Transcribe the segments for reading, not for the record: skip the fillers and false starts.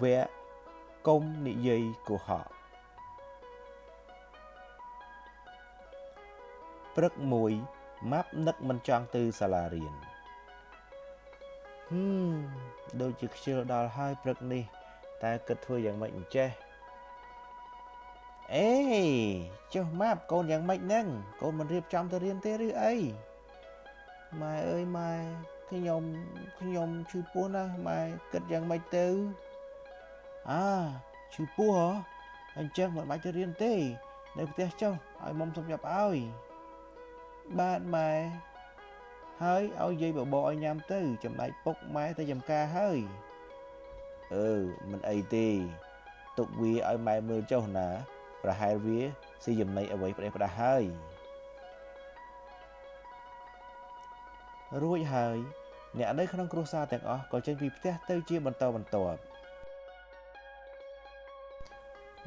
វគ្គកុំនិយាយកុហកព្រឹកមួយម៉ាប់នឹកមិនចង់ទៅសាលារៀនដូចជាខ្ជិលដល់ហើយព្រឹកនេះតែគិតធ្វើយ៉ាងម៉េចអញ្ចេះអេចុះម៉ាប់កូនយ៉ាងម៉េចហ្នឹងកូនមិនរៀបចំទៅរៀនទេឬអីម៉ែអើយម៉ែខ្ញុំឈឺពោះណាស់ម៉ែគិតយ៉ាងម៉េចទៅអាឈឺពោះហ៎អញ្ចឹងមិនបាច់ទៅរៀនទេនៅផ្ទះចុះឲ្យមុំសុំចាប់ឲ្យបាទម៉ែហើយឲ្យយាយបបរឲ្យញ៉ាំទៅចំណែកពុកម៉ែទៅចំការហើយអឺមិនអីទេទុកវាឲ្យម៉ែមើលចុះណាប្រហែលវាស៊ីចំណីអ្វីផ្ដេសផ្ដាស់ហើយរួចហើយអ្នកនៅក្នុងគ្រួសារទាំងអស់ក៏ចេញពីផ្ទះទៅជាបន្តបន្ទាប់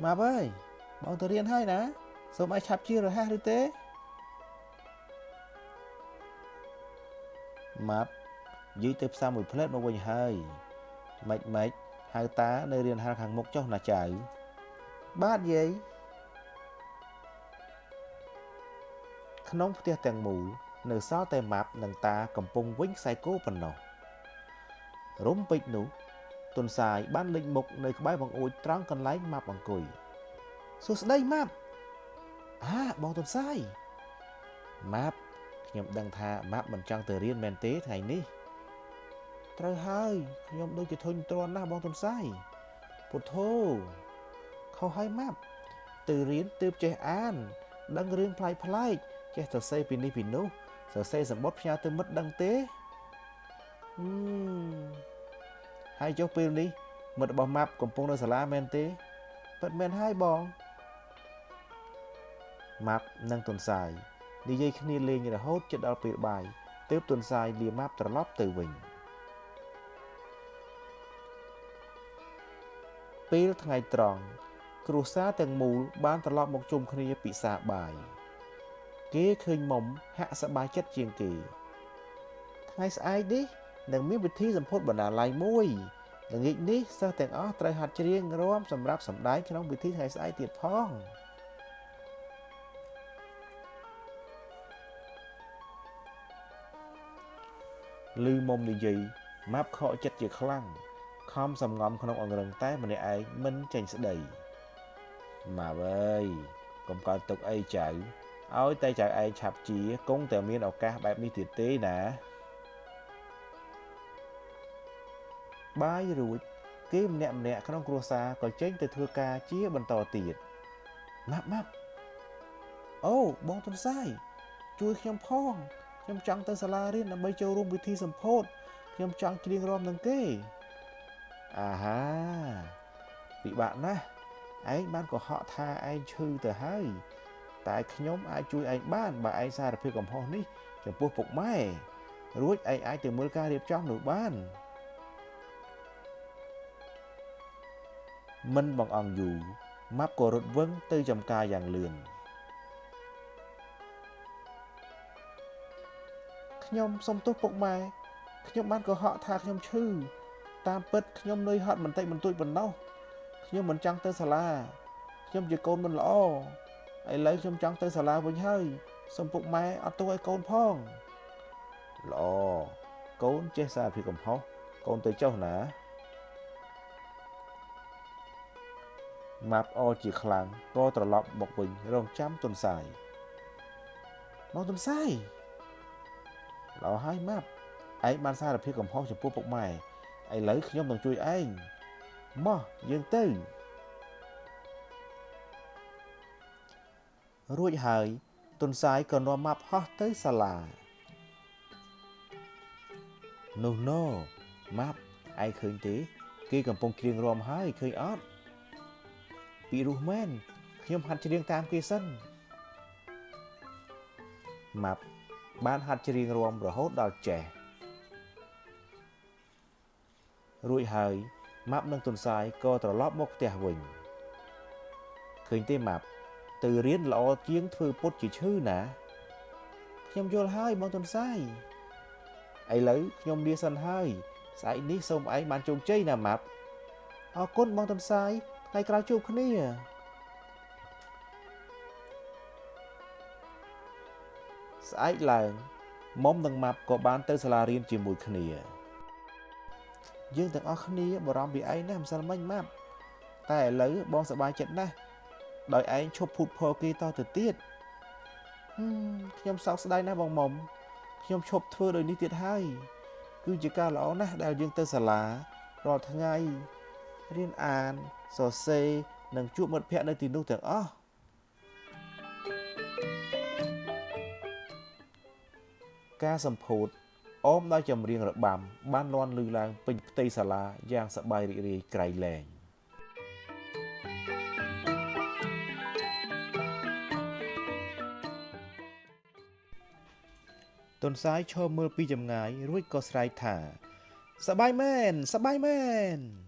ម៉ាប់អើយបងទៅរៀនហើយណាសូមឲ្យឆាប់ជារហ័សឬទេម៉ាប់យាយទៅផ្សារមួយផ្លែតមកវិញហើយម៉េចហៅតានៅរៀនហាលខាងមុខចុះណាចៅបាទយាយក្នុងផ្ទះទាំងមូលនៅសល់តែម៉ាប់និងតាកំពុងវិញខ្សែគោប៉ុណ្ណោះរំពេចនោះទុនសាយបានលេចមុខនៅក្បែរបង្អួចត្រង់កន្លែងម៉ាប់អង្គុយសួស្តីម៉ាប់អាបងទុនសាយម៉ាប់ខ្ញុំដឹងថាម៉ាប់មិនចង់ទៅរៀនមែនទេថ្ងៃនេះត្រូវហើយខ្ញុំដូចជាធុញទ្រាន់ណាស់បងទុនសាយពុទ្ធោខុសហើយម៉ាប់ទៅរៀនទើបចេះអានដឹងរឿងប្លែកៗចេះសរសេរពីនេះពីនោះសរសេរសម្បត្តិផ្ញើទៅមិត្តដឹងទេហើយចុះពេលនេះមិត្តរបស់ម៉ាប់កំពុងនៅសាលាមែនទេពិតមែនហើយបងម៉ាប់និងទុនសាយនិយាយគ្នាលេងរហូតជិតដល់ពេលបាយទើបទុនសាយលាម៉ាប់ត្រឡប់ទៅវិញពេលថ្ងៃត្រង់គ្រួសារទាំងមូលបានត្រឡប់មកជុំគ្នាពិសាបាយគេឃើញមុំហាក់សប្បាយចិត្តជាងគេថ្ងៃស្អែកនេះនឹងមានពិធីសម្ពោធបណ្ណាល័យមួយល្ងាចនេះសិស្សទាំងអស់ត្រូវហាត់ច្រៀងរាំសម្រាប់សម្ដែងក្នុងពិធីថ្ងៃស្អែកទៀតផងឮមុំនិយាយម៉ាប់ខកចិត្តជាខ្លាំងខំសំងំក្នុងអង្រឹងតែម្នាក់ឯងមិនចេញស្ដីម៉ាប់អើយកុំកើតទុកអីចៅឲ្យតែចៅឯងឆាប់ជាគង់តែមានឱកាសបែបនេះទៀតទេណាបាយរួចគេម្នាក់ម្នាក់ក្នុងគ្រួសារក៏ចេញទៅធ្វើការជាបន្តទៀតម៉ាប់អូបងទុនសាយជួយខ្ញុំផងខ្ញុំចង់ទៅសាលារៀនដើម្បីចូលរួមពិធីសម្ពោធខ្ញុំចង់ច្រៀងរាំនឹងគេអាហាពិបាកណាស់ឯងបានកុហកថាឯងឈឺទៅហើយតែខ្ញុំអាចជួយឯងបានបើឯងសារភាពកំហុសនេះចំពោះពុកម៉ែរួចឯងអាចទៅមើលការរៀបចំនោះបានមិនបង្អង់យូរម៉ាប់ក៏រត់វឹងទៅចំការយ៉ាងលឿនខ្ញុំសុំទោសពុកម៉ែខ្ញុំបានកុហកថាខ្ញុំឈឺតាមពិតខ្ញុំនឿយហត់បន្តិចបន្តួចប៉ុណ្ណោះខ្ញុំមិនចង់ទៅសាលាខ្ញុំជាកូនមិនល្អឥឡូវខ្ញុំចង់ទៅសាលាវិញហើយសូមពុកម៉ែអត់ទោសឲ្យកូនផងល្អកូនចេះសារភាពកំហុសកូនទៅចុះណាម៉ាប់អជាខ្លាំងក៏ត្រឡប់មកវិញរងចាំទុនសាយមកទុនសាយល្អហើយម៉ាប់ឯងបានសារភាពកំហុសចំពោះពុកម៉ែឥឡូវខ្ញុំនឹងជួយឯងមកយើងទៅរួចហើយទុនសាយក៏នាំម៉ាប់ហោះទៅសាលានោះណូម៉ាប់ឯងឃើញទេគេកំពុងច្រៀងរាំហើយឃើញអត់ពីរោះមែនខ្ញុំហាត់ច្រៀងតាមគេសិនម៉ាប់បានហាត់ច្រៀងរាំរហូតដល់ចេះរួចហើយម៉ាប់និងទុនសាយក៏ត្រឡប់មកផ្ទះវិញឃើញទេម៉ាប់ទៅរៀនល្អជាងធ្វើពុតជាឈឺណាខ្ញុំយល់ហើយបងទុនសាយឥឡូវខ្ញុំលាសិនហើយស្អែកនេះសូមឯងបានជោគជ័យណាម៉ាប់ អរគុណបងតុនសាយថ្ងៃក្រោយជួបគ្នាស្អែកឡើងមុំនិងម៉ាប់ក៏បានទៅសាលារៀនជាមួយគ្នាយើងទាំងអស់គ្នាបារម្ភពីឯងណាស់ម្សិលមិញម៉ាប់តែឥឡូវបងសប្បាយចិត្តណាស់ដោយឯងឈប់ភូតភរគេតទៅទៀតខ្ញុំសោកស្ដាយណាស់បងមុំខ្ញុំឈប់ធ្វើដោយនេះទៀតហើយគឺជាការល្អណាស់ដែលយើងទៅសាលារាល់ថ្ងៃរៀនអានសរសេរនិងជួបមិត្តភ័ក្តិនៅទីនោះទាំងអស់ការសម្ពោធអមដោយចម្រៀងរបាំបានលាន់ឮឡើងពេញផ្ទៃសាលាយ៉ាងសប្បាយរីករាយក្រៃលែងតុនសាយឈរមើលពីចម្ងាយរួចក៏ស្រែកថាសប្បាយមែនសប្បាយមែន។